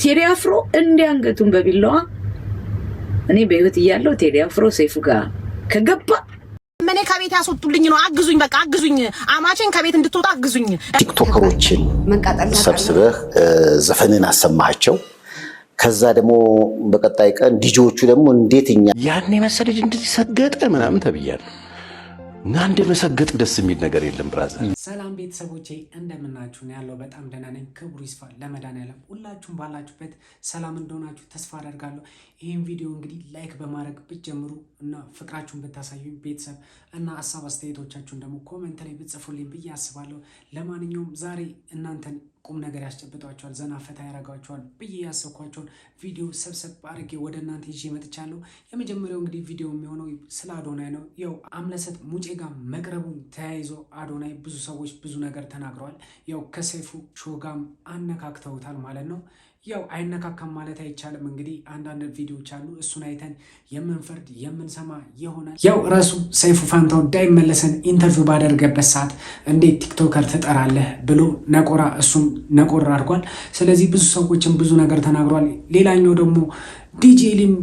ቴዲ አፍሮ እንዲህ አንገቱን በቢላዋ፣ እኔ በህይወት እያለሁ ቴዲ አፍሮ ሰይፉ ጋር ከገባ እኔ ከቤት ያስወጡልኝ ነው። አግዙኝ፣ በቃ አግዙኝ። አማቼን ከቤት እንድትወጣ አግዙኝ። ቲክቶከሮችን ሰብስበህ ዘፈንን አሰማሃቸው። ከዛ ደግሞ በቀጣይ ቀን ዲጄዎቹ ደግሞ እንዴት እኛ ያን የመሰለ ልጅ እንደዚህ ሰገጠ ምናምን ተብያለሁ። እና እንደ መሰገጥ ደስ የሚል ነገር የለም brother። ሰላም ቤተሰቦቼ፣ እንደምናችሁ ነው ያለው። በጣም ደህና ነኝ። ክብሩ ይስፋ ለመድኃኒዓለም። ሁላችሁም ባላችሁበት ሰላም እንደሆናችሁ ተስፋ አደርጋለሁ። ይህን ቪዲዮ እንግዲህ like በማድረግ ብትጀምሩ እና ፍቅራችሁን ብታሳዩ ቤተሰብ እና ሀሳብ አስተያየቶቻችሁን ደግሞ comment ላይ ብትጽፉልኝ ብዬ አስባለሁ። ለማንኛውም ዛሬ እናንተን ቁም ነገር ያስጨብጧቸዋል፣ ዘና ፈታ ያደርጋቸዋል ብዬ ያሰብኳቸውን ቪዲዮ ሰብሰብ አድርጌ ወደ እናንተ ይዤ መጥቻለሁ። የመጀመሪያው እንግዲህ ቪዲዮ የሚሆነው ስለ አዶናይ ነው። ያው አምለሰት ሙጬ ጋር መቅረቡን ተያይዞ አዶናይ ብዙ ሰዎች ብዙ ነገር ተናግረዋል። ያው ከሰይፉ show ጋም አነካክተውታል ማለት ነው። ያው አይነካካም ማለት አይቻልም። እንግዲህ አንዳንድ ቪዲዮዎች አሉ፣ እሱን አይተን የምንፈርድ የምንሰማ ይሆናል። ያው ራሱ ሰይፉ ፋንታሁን ዳይመለስን interview ባደረገበት ሰዓት እንዴት TikToker ትጠራለህ ብሎ ነቆራ፣ እሱም ነቆራ አድርጓል። ስለዚህ ብዙ ሰዎችም ብዙ ነገር ተናግሯል። ሌላኛው ደግሞ ዲጄ ሊም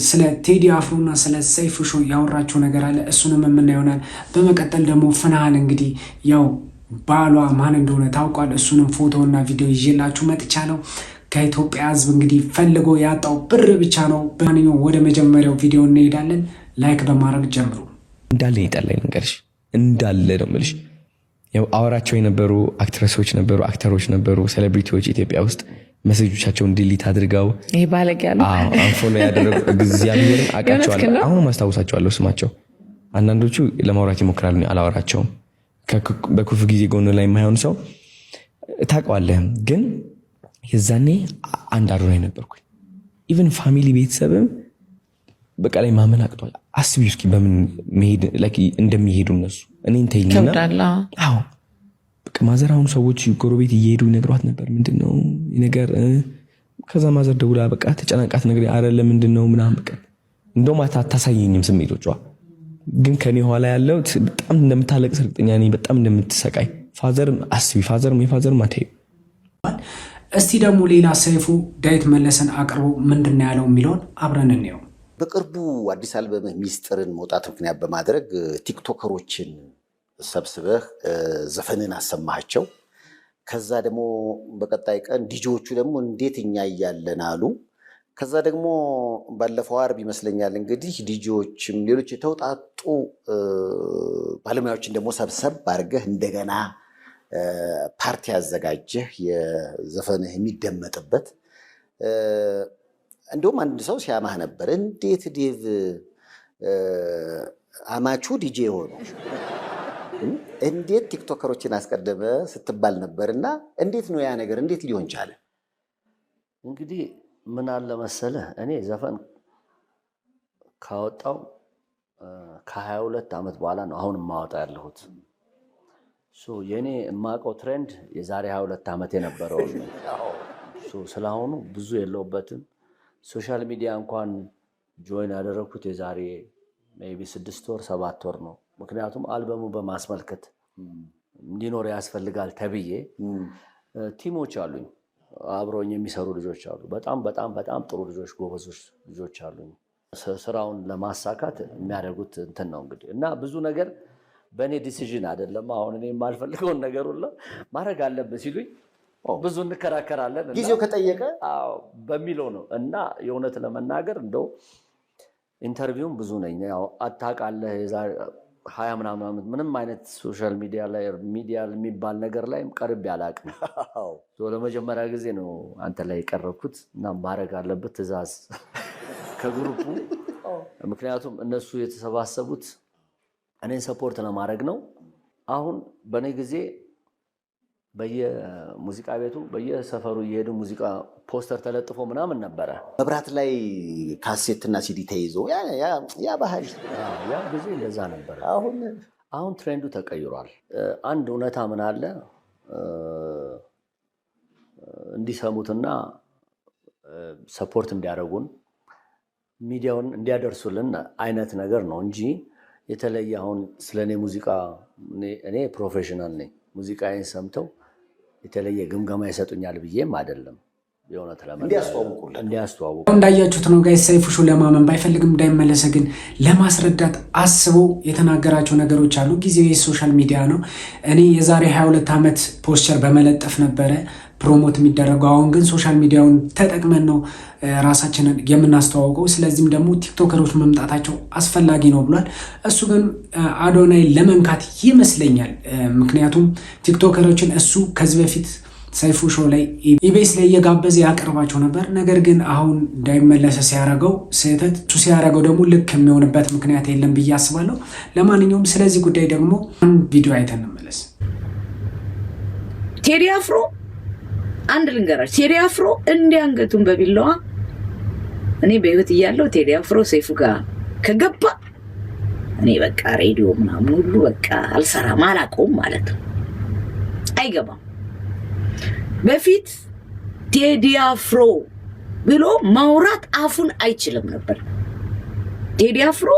ስለ ቴዲ አፍሮና ስለ ሰይፉ show ያወራቸው ነገር አለ። እሱንም የምናየው ይሆናል። በመቀጠል ደግሞ ፍናህን እንግዲህ ያው ባሏ ማን እንደሆነ ታውቋል። እሱንም ፎቶና ቪዲዮ ይዤላችሁ መጥቻለሁ። ከኢትዮጵያ ሕዝብ እንግዲህ ፈልጎ ያጣው ብር ብቻ ነው። በማንኛውም ወደ መጀመሪያው ቪዲዮ እንሄዳለን። Like በማድረግ ጀምሩ። እንዳለ ይጠላኝ ልንገርሽ፣ እንዳለ ነው የምልሽ። ያው አወራቸው የነበሩ actress ኦች ነበሩ፣ actor ኦች ነበሩ፣ celebrity ዎች ኢትዮጵያ ውስጥ message ኦቻቸውን delete አድርገው ይሄ ባለጌ ያሉ unfollow ያደረጉ፣ እግዚአብሔርን አውቃቸዋለሁ። አሁንም አስታውሳቸዋለሁ ስማቸው። አንዳንዶቹ ለማውራት ይሞክራሉ፣ አላወራቸውም። በክፉ ጊዜ ጎን ላይ የማይሆን ሰው ታውቀዋለህ። ግን የዛኔ አንድ አዶናይ ነበርኩኝ። Even family ቤተሰብም በቃ ላይ ማመን አቅቷል። አስቢ እስኪ በምን መሄድ እንደሚሄዱ እነሱ፣ እኔን ተይኝና። አዎ በቃ mother አሁን ሰዎች ጎረቤት እየሄዱ ይነግሯት ነበር፣ ምንድን ነው ነገር። ከዛ mother ደውላ በቃ ተጨናንቃት ነገር አረ ለምንድን ነው ምናምን፣ በቃ እንደውም አታሳየኝም ስሜቶቿ፣ ግን ከኔ ኋላ ያለው በጣም እንደምታለቅስ እርግጠኛ ነኝ፣ በጣም እንደምትሰቃይ። Father አስቢ፣ father የ father ማታዩ። እስቲ ደግሞ ሌላ ሰይፉ ዳዊት መለሰን አቅርቦ ምንድን ነው ያለው የሚለውን አብረን እንየው። በቅርቡ አዲስ አልበምህ ሚስጥርን መውጣት ምክንያት በማድረግ ቲክቶከሮችን ሰብስበህ ዘፈንን አሰማሃቸው። ከዛ ደግሞ በቀጣይ ቀን ዲጄዎቹ ደግሞ እንዴት እኛ እያለን አሉ። ከዛ ደግሞ ባለፈው አርብ ይመስለኛል እንግዲህ ዲጄዎችም ሌሎች የተውጣጡ ባለሙያዎችን ደግሞ ሰብሰብ አድርገህ እንደገና ፓርቲ ያዘጋጀህ የዘፈንህ የሚደመጥበት። እንደውም አንድ ሰው ሲያማህ ነበር። እንዴት ዴቭ አማቹ ዲጄ ሆኖ እንዴት ቲክቶከሮችን አስቀደመ ስትባል ነበር። እና እንዴት ነው ያ ነገር፣ እንዴት ሊሆን ቻለ? እንግዲህ ምን አለ መሰለህ፣ እኔ ዘፈን ካወጣው ከ22 ዓመት በኋላ ነው አሁን የማወጣ ያለሁት። የእኔ የማውቀው trend የዛሬ 22 ዓመት የነበረውን ነው። ስለአሁኑ ብዙ የለውበትም። Social media እንኳን join ያደረግኩት የዛሬ maybe 6 ወር 7 ወር ነው። ምክንያቱም አልበሙ በማስመልከት እንዲኖር ያስፈልጋል ተብዬ። Team ኦች አሉኝ፣ አብረውኝ የሚሰሩ ልጆች አሉ። በጣም በጣም በጣም ጥሩ ልጆች፣ ጎበዞች ልጆች አሉኝ። ስራውን ለማሳካት የሚያደርጉት እንትን ነው እንግዲህ እና ብዙ ነገር በእኔ decision አይደለም። አሁን እኔ የማልፈልገውን ነገር ሁላ ማድረግ አለብን ሲሉኝ ብዙ እንከራከራለን። ጊዜው ከጠየቀ። አዎ በሚለው ነው። እና የእውነት ለመናገር እንደው interview ም ብዙ ነኝ። ያው አታውቃለህ፣ የዛሬ 20 ምናምን ዓመት ምንም አይነት social media ላይ ሚዲያ የሚባል ነገር ላይ ቀርቤ አላውቅም። ለመጀመሪያ ጊዜ ነው አንተ ላይ የቀረብኩት እና ማድረግ አለበት ትዕዛዝ ከ group ኡ፣ ምክንያቱም እነሱ የተሰባሰቡት እኔን support ለማድረግ ነው። አሁን በእኔ ጊዜ በየሙዚቃ ቤቱ በየሰፈሩ እየሄዱ ሙዚቃ ፖስተር ተለጥፎ ምናምን ነበረ። መብራት ላይ ካሴትና ሲዲ ተይዞ ያ ባህል። ያ ጊዜ እንደዛ ነበረ። አሁን አሁን trend ኡ ተቀይሯል። አንድ እውነታ ምን አለ፣ እንዲሰሙትና support እንዲያደርጉን ሚዲያውን እንዲያደርሱልን አይነት ነገር ነው እንጂ የተለየ አሁን ስለ እኔ ሙዚቃ፣ እኔ professional ነኝ። ሙዚቃዬን ሰምተው የተለየ ግምገማ ይሰጡኛል ብዬም አይደለም። የእውነት ለመናገር እንዲያስተዋውቁልን እንዲያስተዋውቁ እንዳያችሁት ነው guys። ሰይፉ ሾው ለማመን ባይፈልግም እንዳይመለሰ ግን ለማስረዳት አስቦ የተናገራቸው ነገሮች አሉ። ጊዜው የ social media ነው። እኔ የዛሬ 22 ዓመት ፖስቸር በመለጠፍ ነበረ promote የሚደረገው። አሁን ግን social media ውን ተጠቅመን ነው ራሳችንን የምናስተዋውቀው። ስለዚህም ደግሞ ቲክቶከሮች መምጣታቸው አስፈላጊ ነው ብሏል። እሱ ግን አዶናይ ለመንካት ይመስለኛል። ምክንያቱም ቲክቶከሮችን እሱ ከዚህ በፊት ሰይፉ ሾው ላይ፣ ኢቢኤስ ላይ እየጋበዘ ያቀርባቸው ነበር። ነገር ግን አሁን እንዳይመለሰ ሲያደርገው ስህተት፣ እሱ ሲያደርገው ደግሞ ልክ የሚሆንበት ምክንያት የለም ብዬ አስባለሁ። ለማንኛውም ስለዚህ ጉዳይ ደግሞ አንድ ቪዲዮ አይተን እንመለስ። ቴዲ አፍሮ፣ አንድ ልንገራችሁ፣ ቴዲ አፍሮ እንዲህ አንገቱን በቢላዋ፣ እኔ በህይወት እያለሁ ቴዲ አፍሮ ሰይፉ ጋር ከገባ እኔ በቃ ሬዲዮ ምናምን ሁሉ በቃ አልሰራም፣ አላቆም ማለት ነው። አይገባም። በፊት ቴዲ አፍሮ ብሎ ማውራት አፉን አይችልም ነበር። ቴዲ አፍሮ፣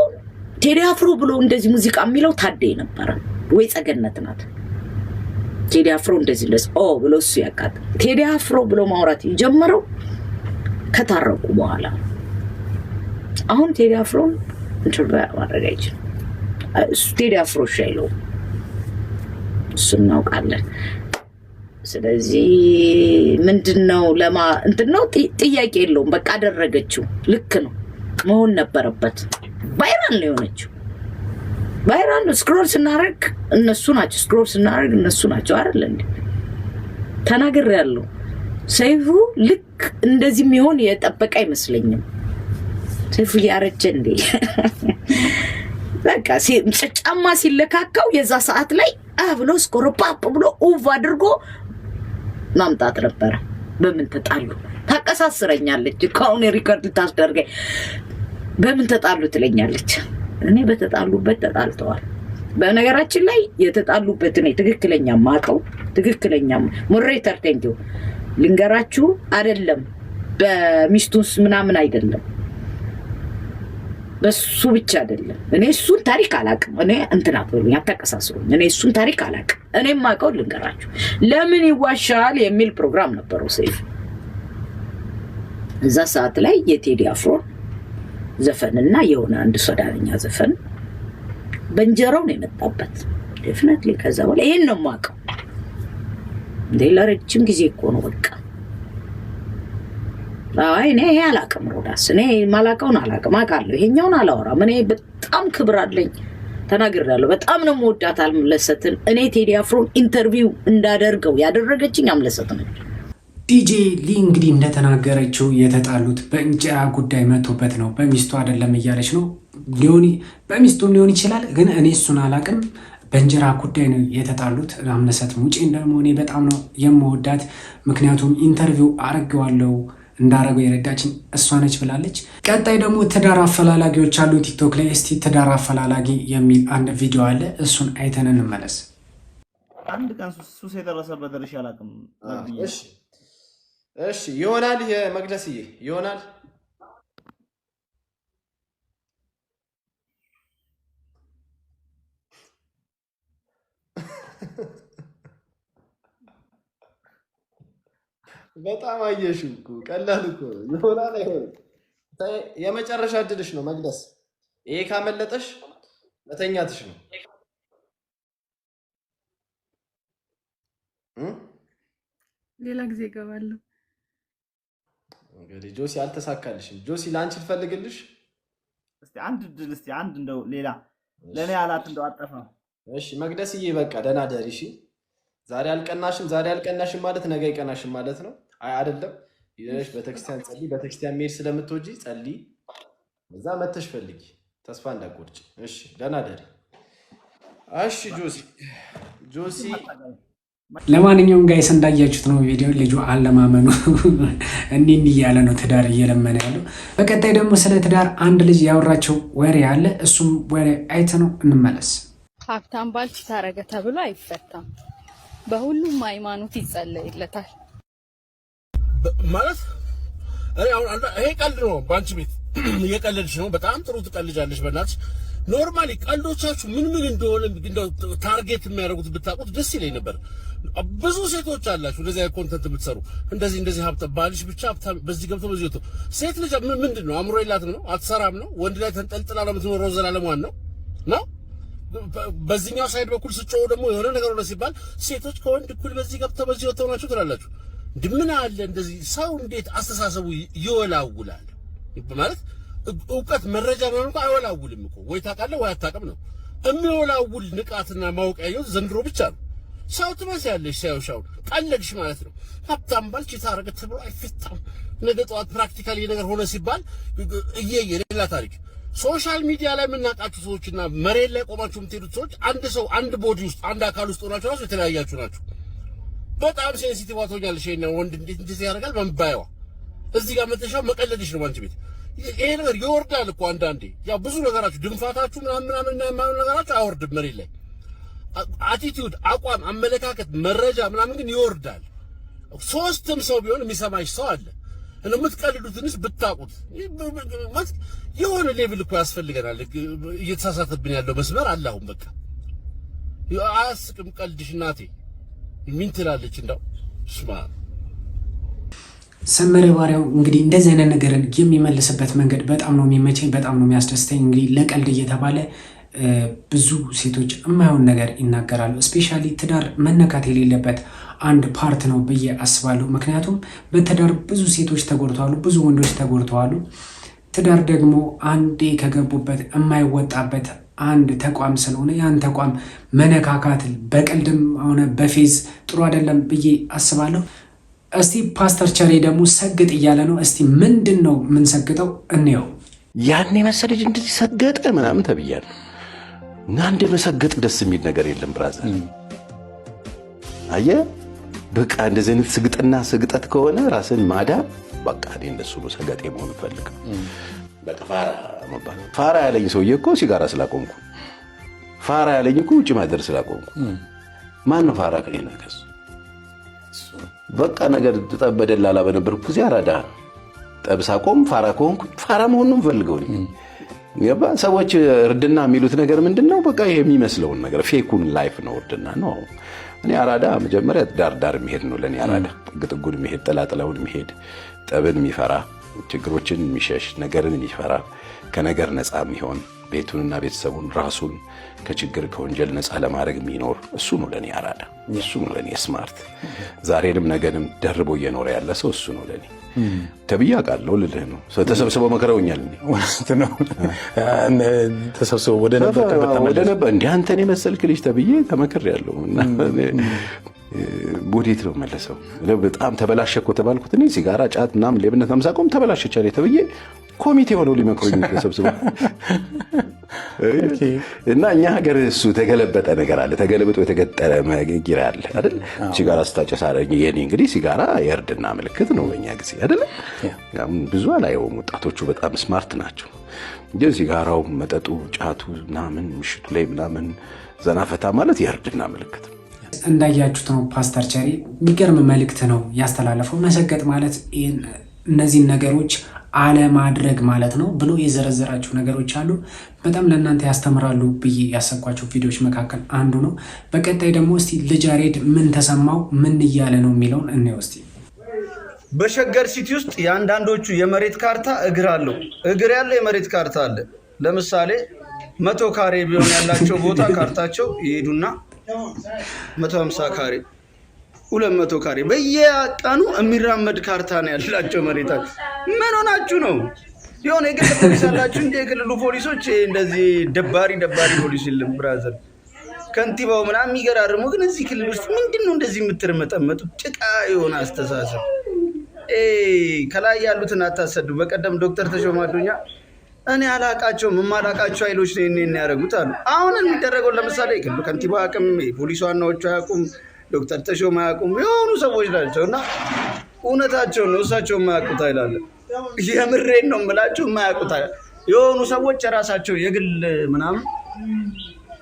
ቴዲ አፍሮ ብሎ እንደዚህ ሙዚቃ የሚለው ታዴ ነበረ ወይ ጸገነት ናት። ቴዲ አፍሮ እንደዚህ እንደዚህ ኦ ብሎ እሱ ያውቃል። ቴዲ አፍሮ ብሎ ማውራት የጀመረው ከታረቁ በኋላ። አሁን ቴዲ አፍሮን interview ማድረግ አይችልም። እሱ ቴዲ አፍሮ እሺ አይለውም። እሱ እናውቃለን። ስለዚህ ምንድን ነው ለማ እንትን ነው፣ ጥያቄ የለውም። በቃ አደረገችው። ልክ ነው፣ መሆን ነበረበት። Viral ነው የሆነችው። Viral ነው። Scroll ስናደርግ እነሱ ናቸው። Scroll ስናደርግ እነሱ ናቸው አይደል እንዴ? ተናግሬያለሁ። ሰይፉ ልክ እንደዚህ የሚሆን የጠበቀ አይመስለኝም። ሰይፉ እያረጀ እንዴ፣ በቃ ጫማ ሲለካካው የዛ ሰዓት ላይ አ ብሎ ስኮረፓፕ ብሎ ኡቭ አድርጎ ማምጣት ነበረ። በምን ተጣሉ? ታቀሳስረኛለች እኮ፣ አሁን record ልታስደርገኝ በምን ተጣሉ ትለኛለች። እኔ በተጣሉበት ተጣልተዋል። በነገራችን ላይ የተጣሉበት እኔ ትክክለኛ ማቀው፣ ትክክለኛ moderator thank you፣ ልንገራችሁ፣ አይደለም በሚስቱስ ምናምን አይደለም፣ በሱ ብቻ አይደለም። እኔ እሱን ታሪክ አላውቅም። እኔ እንትን አትበሉኝ፣ አታቀሳስሩኝ። እኔ እሱን ታሪክ አላውቅም። እኔ የማውቀው ልንገራችሁ። ለምን ይዋሻል የሚል ፕሮግራም ነበረው ሰይፉ። እዛ ሰዓት ላይ የቴዲ አፍሮን ዘፈንና የሆነ አንድ ሶዳንኛ ዘፈን በእንጀራው ነው የመጣበት። Definitely ከዛ በኋላ ይሄን ነው የማውቀው። እንዴ፣ ለረጅም ጊዜ እኮ ነው በቃ። አይ፣ እኔ ይሄ አላውቅም። ሮዳስ፣ እኔ ማላውቀውን አላውቅም፣ አውቃለሁ። ይሄኛውን አላወራም። እኔ በጣም ክብር አለኝ፣ ተናግሬያለሁ። በጣም ነው የምወዳት አምለሰትን። እኔ ቴዲ አፍሮን interview እንዳደርገው ያደረገችኝ አምለሰት ነች። ዲጄ ሊ እንግዲህ እንደተናገረችው የተጣሉት በእንጀራ ጉዳይ መቶበት ነው፣ በሚስቱ አይደለም እያለች ነው። ሊሆን በሚስቱም ሊሆን ይችላል፣ ግን እኔ እሱን አላውቅም። በእንጀራ ጉዳይ ነው የተጣሉት። አምለሰት ሙጬን ደግሞ እኔ በጣም ነው የምወዳት፣ ምክንያቱም interview አረገዋለሁ እንዳረገው የረዳችኝ እሷ ነች ብላለች። ቀጣይ ደግሞ ትዳር አፈላላጊዎች አሉ ቲክቶክ ላይ። እስቲ ትዳር አፈላላጊ የሚል አንድ ቪዲዮ አለ፣ እሱን አይተን እንመለስ። አንድ ቀን ሱስ የደረሰበት ደርሼ አላውቅም። እሺ ይሆናል፣ የመቅደስዬ ይሆናል። በጣም አየሽው እኮ፣ ቀላል እኮ ነው። ይሆናል አይሆንም። የመጨረሻ እድልሽ ነው መቅደስ። ይሄ ካመለጠሽ መተኛትሽ ነው። ሌላ ጊዜ እገባለሁ። እንግዲህ ጆሲ አልተሳካልሽም። ጆሲ፣ ለአንቺ ልፈልግልሽ። እስቲ አንድ እድል፣ እስቲ አንድ እንደው ሌላ ለእኔ አላት እንደው አጠፋም። እሺ መቅደስዬ፣ በቃ ደህና ደሪ። እሺ፣ ዛሬ አልቀናሽም፣ ዛሬ አልቀናሽም ማለት ነገ አይቀናሽም ማለት ነው። አይ አይደለም። ይዘሽ ቤተክርስቲያን ጸልይ። ቤተክርስቲያን መሄድ ስለምትወጂ ጸልይ። እዛ መተሽ ፈልጊ። ተስፋ እንዳትቆርጪ። እሺ ደህና ደሪ። እሺ ጆሲ፣ ጆሲ። ለማንኛውም guys፣ እንዳያችሁት ነው ቪዲዮ። ልጁ አለማመኑ እንዲህ እንዲህ እያለ ነው ትዳር እየለመነ ያለው። በቀጣይ ደግሞ ስለ ትዳር አንድ ልጅ ያወራቸው ወሬ አለ። እሱም ወሬ አይተነው እንመለስ። ሀብታም ባል cheat አረገ ተብሎ አይፈታም። በሁሉም ሃይማኖት ይጸለይለታል። ማለት እኔ አሁን ይሄ ቀልድ ነው። በአንቺ ቤት እየቀለድሽ ነው። በጣም ጥሩ ትቀልጃለሽ። በእናትሽ Normally ቀልዶቻችሁ ምን ምን እንደሆነ እንደው target የሚያደርጉት ብታውቁት ደስ ይለኝ ነበር። ብዙ ሴቶች አላችሁ እንደዚህ አይነት content የምትሰሩ፣ እንደዚህ እንደዚህ ሀብታ ባልሽ ብቻ ሀብታም፣ በዚህ ገብቶ በዚህ ወጥቶ። ሴት ልጅ ምንድን ነው? አእምሮ የላትም ነው? አትሰራም ነው? ወንድ ላይ ተንጠልጥላ ነው የምትኖረው ዘላለሟን ነው ነው? በዚህኛው side በኩል ስጮው ደግሞ የሆነ ነገር ሆነ ሲባል ሴቶች ከወንድ እኩል በዚህ ገብተው በዚህ ወጥተው ናቸው ትላላችሁ። ምን አለ እንደዚህ ሰው እንዴት አስተሳሰቡ ይወላውላል? ማለት እውቀት መረጃ ምናምን እኮ አይወላውልም እኮ፣ ወይ ታውቃለህ ወይ አታውቅም ነው። የሚወላውል ንቃትና ማወቅ ያየሁት ዘንድሮ ብቻ ነው። ሰው ትመስያለሽ ሲያዩሽ፣ አሁን ቀለድሽ ማለት ነው። ሀብታም ባል cheat አደረገ ተብሎ አይፈታም። ነገ ጠዋት practically ነገር ሆነ ሲባል እየየ ሌላ ታሪክ። Social media ላይ የምናውቃችሁ ሰዎችና መሬት ላይ ቆማችሁ የምትሄዱት ሰዎች አንድ ሰው አንድ body ውስጥ፣ አንድ አካል ውስጥ ሆናችሁ ራሱ የተለያያችሁ ናችሁ። በጣም sensitive ትሆኛለሽ። ይሄን ወንድ እንዴት እንደዚህ ያደርጋል በምባየዋ እዚህ ጋር መተሻው መቀለድሽ ነው ባንቺ ቤት። ይሄ ነገር ይወርዳል እኮ አንዳንዴ። ያው ብዙ ነገራችሁ ድንፋታችሁ ምናምን ምናምን እና የማይሆን ነገራችሁ አይወርድም መሬት ላይ። Attitude፣ አቋም፣ አመለካከት፣ መረጃ ምናምን ግን ይወርዳል። ሶስትም ሰው ቢሆን የሚሰማሽ ሰው አለ። እና የምትቀልዱትንስ ብታውቁት ማለት የሆነ level እኮ ያስፈልገናል። እየተሳሳተብን ያለው መስመር አለ። አሁን በቃ አያስቅም ቀልድሽ እናቴ። ምን ትላለች እንደው ስማ። ሰመረ ባሪያው እንግዲህ እንደዚህ አይነት ነገርን የሚመልስበት መንገድ በጣም ነው የሚመቸኝ፣ በጣም ነው የሚያስደስተኝ። እንግዲህ ለቀልድ እየተባለ ብዙ ሴቶች የማይሆን ነገር ይናገራሉ። Especially ትዳር መነካት የሌለበት አንድ part ነው ብዬ አስባለሁ። ምክንያቱም በትዳር ብዙ ሴቶች ተጎድተዋሉ፣ ብዙ ወንዶች ተጎድተዋሉ። ትዳር ደግሞ አንዴ ከገቡበት የማይወጣበት አንድ ተቋም ስለሆነ ያን ተቋም መነካካት በቀልድም ሆነ በፌዝ ጥሩ አይደለም ብዬ አስባለሁ። እስቲ ፓስተር ቸሬ ደግሞ ሰግጥ እያለ ነው። እስቲ ምንድን ነው የምንሰግጠው? እንየው። ያን የመሰለ ልጅ እንደዚህ ሰገጠ ምናምን ተብያለሁ። እና እንደ መሰገጥ ደስ የሚል ነገር የለም brother። አየህ፣ በቃ እንደዚህ አይነት ስግጥና ስግጠት ከሆነ ራስን ማዳን፣ በቃ እኔ እንደሱ ነው ሰገጤ መሆን እፈልግ። በቃ ፋራ መባል፣ ፋራ ያለኝ ሰውዬ እኮ ሲጋራ ስላቆምኩ፣ ፋራ ያለኝ እኮ ውጭ ማደር ስላቆምኩ። ማን ነው ፋራ ከኔና ከሱ? በቃ ነገር ጠብ በደላላ በነበርኩ ጊዜ አራዳ፣ ጠብ ሳቆም ፋራ ከሆንኩ ፋራ መሆን ነው የምፈልገው እኔ። ገባ? ሰዎች እርድና የሚሉት ነገር ምንድን ነው? በቃ ይሄ የሚመስለውን ነገር fake ኡን life ነው እርድና ነው። እኔ አራዳ መጀመሪያ ዳር ዳር የሚሄድ ነው ለእኔ አራዳ፣ ጥግ ጥጉን የሚሄድ፣ ጥላ ጥላውን የሚሄድ፣ ጠብን የሚፈራ፣ ችግሮችን የሚሸሽ፣ ነገርን የሚፈራ፣ ከነገር ነፃ የሚሆን፣ ቤቱንና ቤተሰቡን ራሱን ከችግር ከወንጀል ነፃ ለማድረግ የሚኖር እሱ ነው ለእኔ አራዳ፣ እሱ ነው ለእኔ smart። ዛሬንም ነገንም ደርቦ እየኖረ ያለ ሰው እሱ ነው ለእኔ ተብዬ አውቃለሁ ልልህ ነው። ተሰብስበው መክረውኛል። ነው፣ ተሰብስበው ወደ ነበርክበት ወደ ተመለስ። ነበር እንዲህ አንተን የመሰልክ ልጅ ተብዬ ተመክሬያለሁ። እና ወዴት ነው መለሰው? በጣም ተበላሸ እኮ ተባልኩት። እኔ ሲጋራ፣ ጫት ምናምን ሌብነት ምናምን ሳቆም ተበላሸች አለኝ ተብዬ ኮሚቴ ሆነው ሊመክሩኝ ተሰብስበው። እና እኛ ሀገር እሱ ተገለበጠ ነገር አለ። ተገለብጦ የተገጠረ ጊራ አለ አይደል? ሲጋራ ስታጨስ አለ። የኔ እንግዲህ ሲጋራ የእርድና ምልክት ነው በእኛ ጊዜ አይደል? አሁን ብዙ አላየውም። ወጣቶቹ በጣም smart ናቸው። ግን ሲጋራው፣ መጠጡ፣ ጫቱ ምናምን ምሽቱ ላይ ምናምን ዘና ፈታ ማለት የእርድና ምልክት ነው። እንዳያችሁት ነው፣ ፓስተር ቸሪ የሚገርም መልእክት ነው ያስተላለፈው። መሰገጥ ማለት እነዚህን ነገሮች አለማድረግ ማለት ነው ብሎ የዘረዘራቸው ነገሮች አሉ። በጣም ለእናንተ ያስተምራሉ ብዬ ያሰብኳቸው ቪዲዮዎች መካከል አንዱ ነው። በቀጣይ ደግሞ እስቲ ልጅ ያሬድ ምን ተሰማው፣ ምን እያለ ነው የሚለውን እንየው እስቲ። በሸገር ሲቲ ውስጥ የአንዳንዶቹ የመሬት ካርታ እግር አለው። እግር ያለው የመሬት ካርታ አለ። ለምሳሌ 100 ካሬ ቢሆን ያላቸው ቦታ ካርታቸው ይሄዱና 150 ካሬ፣ 200 ካሬ በየቀኑ የሚራመድ ካርታ ነው ያላቸው መሬታቸው። ምን ሆናችሁ ነው? የሆነ የግል ፖሊስ አላችሁ እንጂ የክልሉ ፖሊሶች እንደዚህ ደባሪ ደባሪ ፖሊስ የለም brother። ከንቲባው ምናምን የሚገራርሙ ግን እዚህ ክልል ውስጥ ምንድን ነው እንደዚህ የምትርመጠመጡት? ጭቃ የሆነ አስተሳሰብ፣ ከላይ ያሉትን አታሰዱ። በቀደም ዶክተር ተሾመ አዱኛ እኔ አላቃቸውም፣ የማላቃቸው ኃይሎች ነው ይሄን ያደረጉት አሉ። አሁን የሚደረገው ለምሳሌ የክልሉ ከንቲባ አያውቅም፣ የፖሊስ ዋናዎቹ አያውቁም፣ ዶክተር ተሾመ አያውቁም፣ የሆኑ ሰዎች ናቸው እና እውነታቸውን ነው። እሳቸው የማያውቁት ኃይል አለ። የምሬን ነው የምላችሁ፣ የማያውቁት ኃይል የሆኑ ሰዎች የራሳቸው የግል ምናምን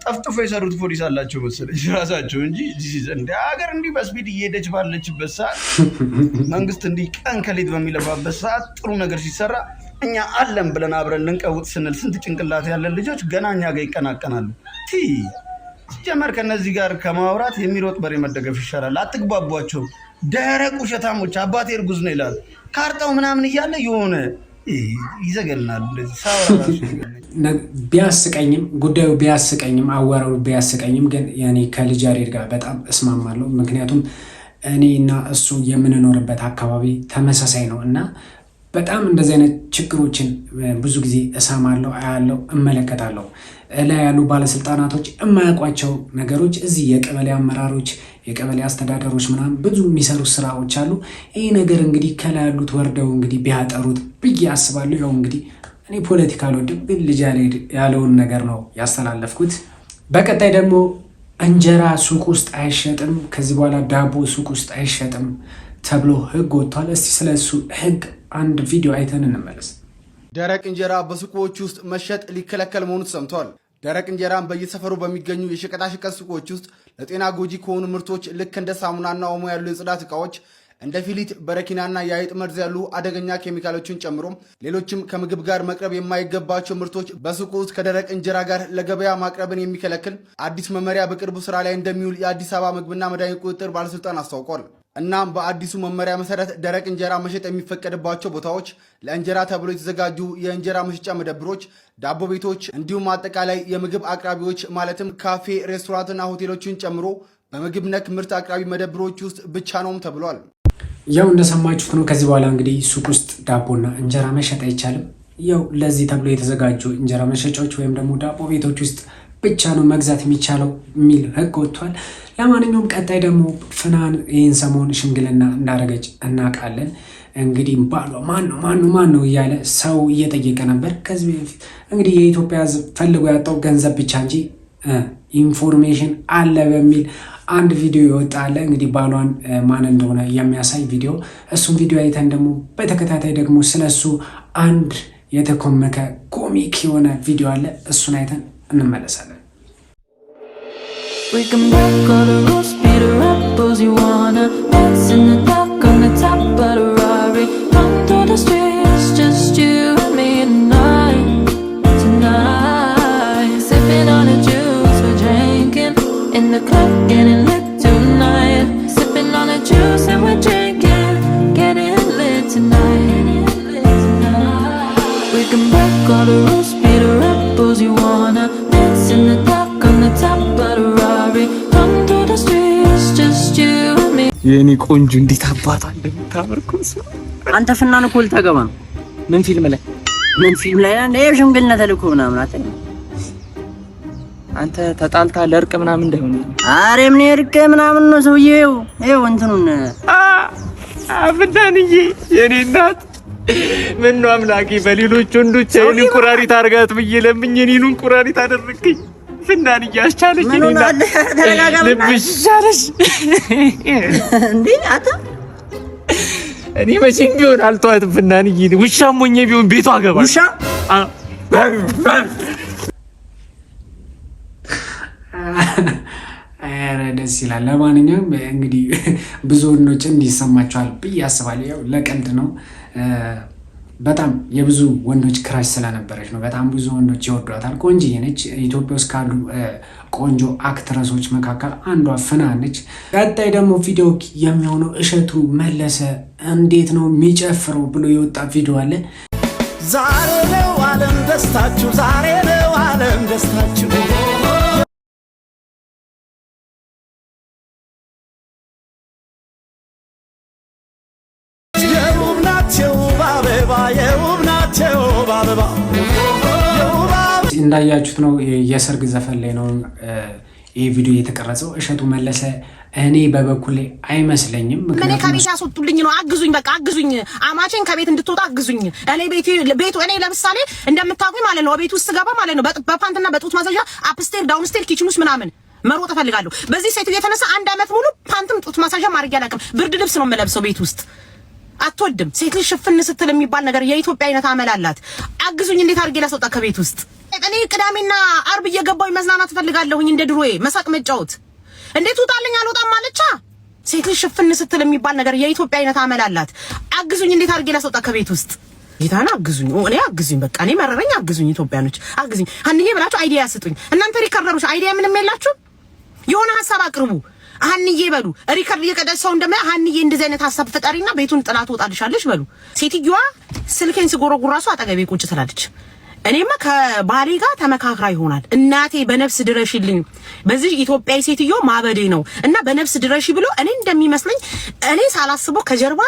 ጠፍጥፎ የሰሩት ፖሊስ አላቸው መሰለኝ ራሳቸው እንጂ እንደ ሀገር እንዲህ በ speed እየሄደች ባለችበት ሰዓት፣ መንግስት እንዲህ ቀን ከሌት በሚለፋበት ሰዓት፣ ጥሩ ነገር ሲሰራ እኛ አለን ብለን አብረን ልንቀውጥ ስንል ስንት ጭንቅላት ያለን ልጆች ገና እኛ ጋር ይቀናቀናሉ። ቲ ሲጀመር ከነዚህ ጋር ከማውራት የሚሮጥ በሬ መደገፍ ይሻላል። አትግባቧቸው። ደረቅ ውሸታሞች። አባቴ እርጉዝ ነው ይላል። ካርታው ምናምን እያለ የሆነ ይዘገናል። እንደዚህ ሳወራ ራሱ ይዘገናል። ቢያስቀኝም፣ ጉዳዩ ቢያስቀኝም፣ አወራሩ ቢያስቀኝም ግን ያኔ ከልጅ ያሬድ ጋር በጣም እስማማለሁ። ምክንያቱም እኔ እና እሱ የምንኖርበት አካባቢ ተመሳሳይ ነው እና በጣም እንደዚህ አይነት ችግሮችን ብዙ ጊዜ እሰማለሁ፣ አያለሁ፣ እመለከታለሁ። እላይ ያሉ ባለስልጣናቶች የማያውቋቸው ነገሮች እዚህ የቀበሌ አመራሮች፣ የቀበሌ አስተዳደሮች ምናምን ብዙ የሚሰሩ ስራዎች አሉ። ይህ ነገር እንግዲህ ከላይ ያሉት ወርደው እንግዲህ ቢያጠሩት ብዬ አስባለሁ። ያው እንግዲህ እኔ ፖለቲካ አልወድም፣ ግን ልጅ ያለውን ነገር ነው ያስተላለፍኩት። በቀጣይ ደግሞ እንጀራ ሱቅ ውስጥ አይሸጥም፣ ከዚህ በኋላ ዳቦ ሱቅ ውስጥ አይሸጥም ተብሎ ህግ ወጥቷል። እስቲ ስለ እሱ ህግ አንድ ቪዲዮ አይተን እንመለስ። ደረቅ እንጀራ በሱቆች ውስጥ መሸጥ ሊከለከል መሆኑ ተሰምቷል። ደረቅ እንጀራን በየሰፈሩ በሚገኙ የሸቀጣሸቀጥ ሱቆች ውስጥ ለጤና ጎጂ ከሆኑ ምርቶች ልክ እንደ ሳሙናና ኦሞ ያሉ የጽዳት ዕቃዎች፣ እንደ ፊሊት፣ በረኪናና የአይጥ መርዝ ያሉ አደገኛ ኬሚካሎችን ጨምሮ ሌሎችም ከምግብ ጋር መቅረብ የማይገባቸው ምርቶች በሱቁ ውስጥ ከደረቅ እንጀራ ጋር ለገበያ ማቅረብን የሚከለክል አዲስ መመሪያ በቅርቡ ስራ ላይ እንደሚውል የአዲስ አበባ ምግብና መድኃኒት ቁጥጥር ባለስልጣን አስታውቋል። እናም በአዲሱ መመሪያ መሰረት ደረቅ እንጀራ መሸጥ የሚፈቀድባቸው ቦታዎች ለእንጀራ ተብሎ የተዘጋጁ የእንጀራ መሸጫ መደብሮች፣ ዳቦ ቤቶች እንዲሁም አጠቃላይ የምግብ አቅራቢዎች ማለትም ካፌ፣ ሬስቶራንትና ሆቴሎችን ጨምሮ በምግብ ነክ ምርት አቅራቢ መደብሮች ውስጥ ብቻ ነውም ተብሏል። ያው እንደሰማችሁት ነው። ከዚህ በኋላ እንግዲህ ሱቅ ውስጥ ዳቦና እንጀራ መሸጥ አይቻልም። ያው ለዚህ ተብሎ የተዘጋጁ እንጀራ መሸጫዎች ወይም ደግሞ ዳቦ ቤቶች ውስጥ ብቻ ነው መግዛት የሚቻለው የሚል ሕግ ወጥቷል። ለማንኛውም ቀጣይ ደግሞ ፍናን ይህን ሰሞን ሽምግልና እንዳደረገች እናውቃለን። እንግዲህ ባሏ ማን ነው፣ ማን ነው፣ ማን ነው እያለ ሰው እየጠየቀ ነበር። ከዚህ በፊት እንግዲህ የኢትዮጵያ ሕዝብ ፈልጎ ያጣው ገንዘብ ብቻ እንጂ information አለ በሚል አንድ ቪዲዮ ይወጣ አለ። እንግዲህ ባሏን ማን እንደሆነ የሚያሳይ ቪዲዮ፣ እሱም ቪዲዮ አይተን ደግሞ በተከታታይ ደግሞ ስለሱ አንድ የተኮመከ comic የሆነ ቪዲዮ አለ። እሱን አይተን እንመለሳለን። We can break all the rules, be the rebels you wanna. Dance in the dark on the top of the Rari. Run through the streets, just you and me tonight, tonight. Sipping on the juice we're drinking in the club, getting lit tonight. Sipping on the juice and we're drinking, getting lit tonight. We can break all the rules, be the rebels you wanna. Dance in the dark on the top of the Rari. Run through the streets, just you and me. የኔ ቆንጆ፣ እንዴት አባቷ እንደምታምር እኮ እሱ። አንተ ፍናን እኮ ልታገባ ነው። ምን ፊልም ላይ? ምን ፊልም ላይ ነው? የሽምግልና ተልእኮ ምናምን አተ አንተ ተጣልታ ለእርቅ ምናምን እንዳይሆን። ኧረ ምን እርቅ ምናምን ነው ሰውዬው። ይኸው እንትኑን። ፍናንዬ የኔ እናት፣ ምን ነው አምላኬ በሌሎች ወንዶች አይን እንቁራሪት አድርጋት ብዬ ለምኜ እኔኑ እንቁራሪት አደረግከኝ። ፍናንዬ አስቻለሽ፣ የኔ እናት። ተረጋጋ። ልብሽ ይሻለሽ። እንዴ አንተ። እኔ መቼም ቢሆን አልተዋትም ፍናንዬ። ውሻም ሆኜ ቢሆን ቤቷ እገባለሁ። ውሻ። ኧረ ደስ ይላል። ለማንኛውም እንግዲህ ብዙ ወንዶች እንዲሰማቸዋል ብዬ አስባለሁ። ያው ለቀልድ ነው። በጣም የብዙ ወንዶች crush ስለነበረች ነው። በጣም ብዙ ወንዶች ይወዷታል። ቆንጅዬ ነች። ኢትዮጵያ ውስጥ ካሉ ቆንጆ actress ኦች መካከል አንዷ ፍናን ነች። ቀጣይ ደግሞ ቪዲዮ የሚሆነው እሸቱ መለሰ እንዴት ነው የሚጨፍረው ብሎ የወጣ ቪዲዮ አለ። ዛሬ ነው ዓለም ደስታችሁ፣ ዛሬ ነው ዓለም ደስታችሁ። የውብ ናቸው አበባ፣ የውብ ናቸው አበባ፣ የውብ እንዳያችሁት ነው፣ የሰርግ ዘፈን ላይ ነው ይህ ቪዲዮ የተቀረጸው። እሸቱ መለሰ እኔ በበኩሌ አይመስለኝም። እኔ ምክንያቱም ከቤት ያስወጡልኝ ነው። አግዙኝ፣ በቃ አግዙኝ። አማቼን ከቤት እንድትወጣ አግዙኝ። እኔ ቤቱ ቤቱ እኔ ለምሳሌ እንደምታውቁኝ ማለት ነው፣ ቤት ውስጥ ስገባ ማለት ነው በፓንትና በጡት ማስያዣ upstair፣ downstair፣ kitchen ውስጥ ምናምን መሮጥ እፈልጋለሁ። በዚህ ሴትዮ የተነሳ አንድ አመት ሙሉ ፓንትም ጡት ማስያዣም አድርጌ አላውቅም። ብርድ ልብስ ነው የምለብሰው ቤት ውስጥ። አትወድም ሴት ልጅ ሽፍን ስትል የሚባል ነገር፣ የኢትዮጵያ አይነት አመል አላት። አግዙኝ፣ እንዴት አድርጌ ላስወጣ ከቤት ውስጥ? እኔ ቅዳሜና አርብ እየገባሁኝ መዝናናት እፈልጋለሁኝ፣ እንደ ድሮዬ መሳቅ መጫወት። እንዴት ውጣልኝ አልወጣም አለቻ። ሴት ልጅ ሽፍን ስትል የሚባል ነገር፣ የኢትዮጵያ አይነት አመል አላት። አግዙኝ፣ እንዴት አድርጌ ላስወጣ ከቤት ውስጥ? ጌታን አግዙኝ፣ እኔ አግዙኝ፣ በቃ እኔ መረረኝ፣ አግዙኝ፣ ኢትዮጵያኖች አግዙኝ። ሀንዬ ብላችሁ idea ስጡኝ። እናንተ recorder ኦች idea ምንም የላችሁ። የሆነ ሀሳብ አቅርቡ። ሀንዬ በሉ። Record እየቀዳ ሰው እንደማ ሀንዬ እንደዚህ አይነት ሀሳብ ፈጣሪና ቤቱን ጥላ ትወጣልሻለች በሉ። ሴትዮዋ ስልኬን ስጎረጉር ራሱ አጠገቤ ቁጭ ትላለች። እኔማ ከባሌ ጋር ተመካክራ ይሆናል፣ እናቴ በነፍስ ድረሽልኝ፣ በዚህ ኢትዮጵያዊ ሴትዮ ማበዴ ነው እና በነፍስ ድረሺ ብሎ እኔ እንደሚመስለኝ እኔ ሳላስበው ከጀርባ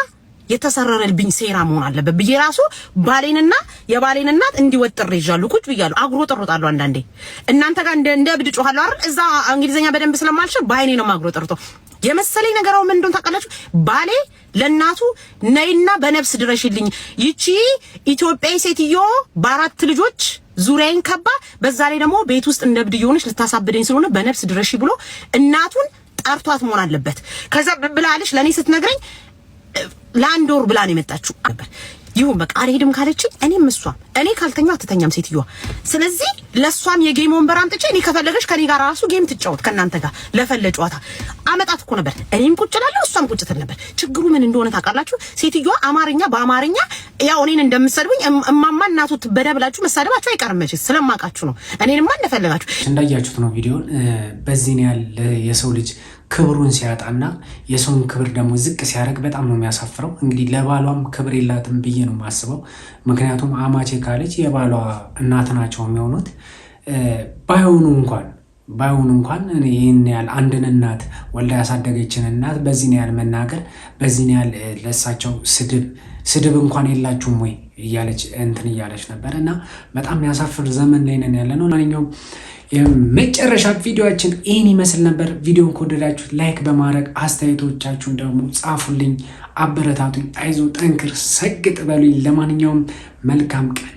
የተሰረረልብኝ ሴራ መሆን አለበት ብዬ ራሱ ባሌንና የባሌን እናት እንዲወጥር ይዣለሁ። ቁጭ ብያለሁ። አጉረጠርጣለሁ። አንዳንዴ እናንተ ጋር እንደ እብድ ጮኻለሁ አይደል? እዛ እንግሊዘኛ በደንብ ስለማልችል በአይኔ ነው ማጉረጠርጠው። የመሰለኝ ነገር አሁን ምን እንደሆነ ታውቃላችሁ? ባሌ ለእናቱ ነይና በነፍስ ድረሽልኝ፣ ይቺ ኢትዮጵያዊ ሴትዮ በአራት ልጆች ዙሪያዬን ከባ፣ በዛ ላይ ደግሞ ቤት ውስጥ እንደ እብድ እየሆነች ልታሳብደኝ ስለሆነ በነፍስ ድረሺ ብሎ እናቱን ጠርቷት መሆን አለበት። ከዛ ብላለች ለእኔ ስትነግረኝ ለአንድ ወር ብላ ነው የመጣችው ነበር። ይሁን በቃ አልሄድም ካለችኝ እኔም እሷም እኔ ካልተኛው አትተኛም ሴትዮዋ። ስለዚህ ለእሷም የ game ወንበር አምጥቼ እኔ ከፈለገች ከኔ ጋር ራሱ game ትጫወት፣ ከእናንተ ጋር ለፈለ ጨዋታ አመጣት እኮ ነበር። እኔም ቁጭ እላለሁ እሷም ቁጭ ትል ነበር። ችግሩ ምን እንደሆነ ታውቃላችሁ? ሴትዮዋ አማርኛ በአማርኛ ያው እኔን እንደምትሰድቡኝ እማማ እናቱ ትበዳ ብላችሁ መሳደባችሁ አይቀርም መቼስ ስለማውቃችሁ ነው። እኔንማ እንደፈለጋችሁ። እንዳያችሁት ነው ቪዲዮን። በዚህን ያህል የሰው ልጅ ክብሩን ሲያጣና የሰውን ክብር ደግሞ ዝቅ ሲያደርግ በጣም ነው የሚያሳፍረው። እንግዲህ ለባሏም ክብር የላትም ብዬ ነው የማስበው። ምክንያቱም አማቼ ካለች የባሏ እናት ናቸው የሚሆኑት። ባይሆኑ እንኳን እኔ ይህን ያህል አንድን እናት፣ ወልዳ ያሳደገችን እናት በዚህን ያህል መናገር፣ በዚህን ያህል ለእሳቸው ስድብ፣ ስድብ እንኳን የላችሁም ወይ እያለች እንትን እያለች ነበር እና በጣም የሚያሳፍር ዘመን ላይ ነን ያለ ነው። ማንኛውም የመጨረሻ ቪዲዮችን ይህን ይመስል ነበር። ቪዲዮን ከወደዳችሁት like በማድረግ አስተያየቶቻችሁን ደግሞ ጻፉልኝ፣ አበረታቱኝ። አይዞ፣ ጠንክር፣ ሰግጥ በሉኝ። ለማንኛውም መልካም ቀን።